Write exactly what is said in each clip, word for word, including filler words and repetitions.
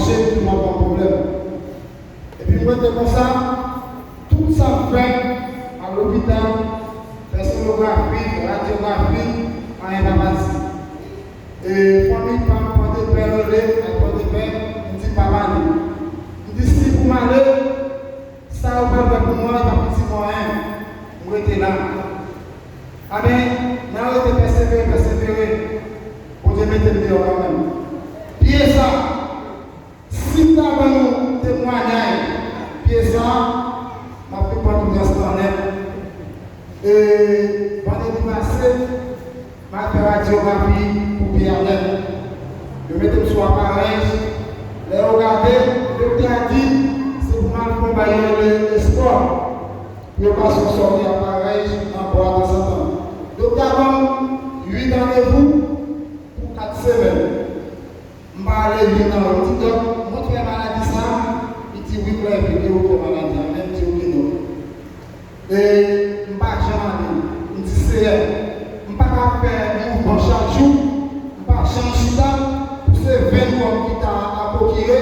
Mache, m toujou ap ban m pwoblèm. Epi m rete konsa, tout sa m fè, al lopital, fè sonografi, fè radyografi, anyen pa pase. E fanmi pa m, pòdepè rele, al pòdepè, m di pa m ale. M di si pou m ale, sa yo pral fè pou mwen, e pa pou timoun anyen. M rete la. Amen. N a rete pèsevere, pèsevere. Bondye mete m deyò kanmenm. Pye sa, si m ta ban nou temwayaj, pye sa, m ap vin pran tout rès lan nèt. E vandredi pase, m al fè radyografi pou pye a nèt. Yo mete m sou aparèy. Lè yo gade, doktè a di se pou m al fè yon bagay yo rele espò. Pou yo pase yon sòti aparèy nan bwa tanzantan. Doktè a ban m uit randevou pou kat semèn. M pa ale youn nan yo. M di dòk, montre maladi sa a. Li di wi, klè, epi li ouvè maladi a. Men m di oke dòk. E m pa janm ale. M di Seyè, m pa ka fè mouvman chak jou. M pa janm chita pou se venn kòb ki ta apwokire.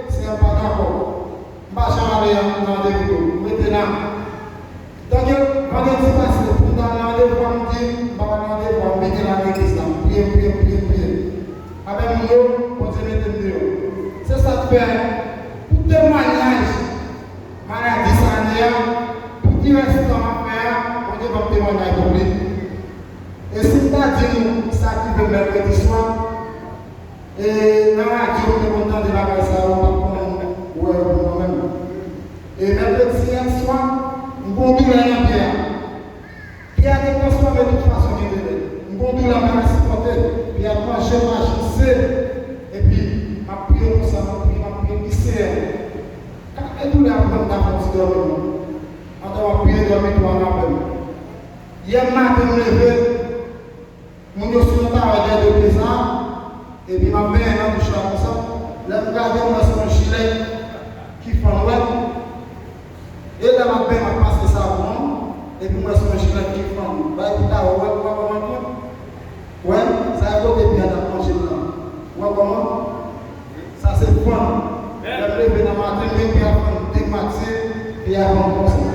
Seyè, m pa dakò. M pa janm ale nan randevou yo. M rete la. Tanke vandredi pase, pou m ta nan randevou a, m di, m pa nan randevou a, m pete nan legliz la. M priye, m priye, m priye, m priye. Avèk moun yo, Bondye mete m deyò. Se sa k fè, pou temwayaj maladi sa ane a, pou ki rès tan m ap fè a, Bondye ban m temwayaj pou li. E si m ta di nou sa ki rive m mèkredi swa, e nan radyo m te konn tande bagay sa yo, m pa t konn wè yo pou mwen menm. E mèkredi yè swa, m gon doulè nan pye a. Pye a te transfòme tout fason gen doulè. M gon doulè m pa ka sipòte. Pye a t manje m, m ajanse. Epi, m ap priye konsa, m ap priye, m ap priye, m di Seyè, kalme doulè a pou mwen, m ta fè yon ti dòmi non. Antan w ap priye, dòmi tou ann avè m. Yè maten m leve, moun yo sou yon tawè dèyè de pye sa, epi m ap benyen nan douch la konsa. Lè m gade, m wè se yon jilèt ki fann, wè. E lè m ap benyen, m ap pase savon an, epi m wè se yon jilèt ki fann. Bay pou tawè, wè, wè kòman l fann? Wè, sa e kote pye a t ap manje m nan. Wè kòman? Sa se fann. Lè m leve nan maten, m gen pye a fann dematye, pye a fann konsa.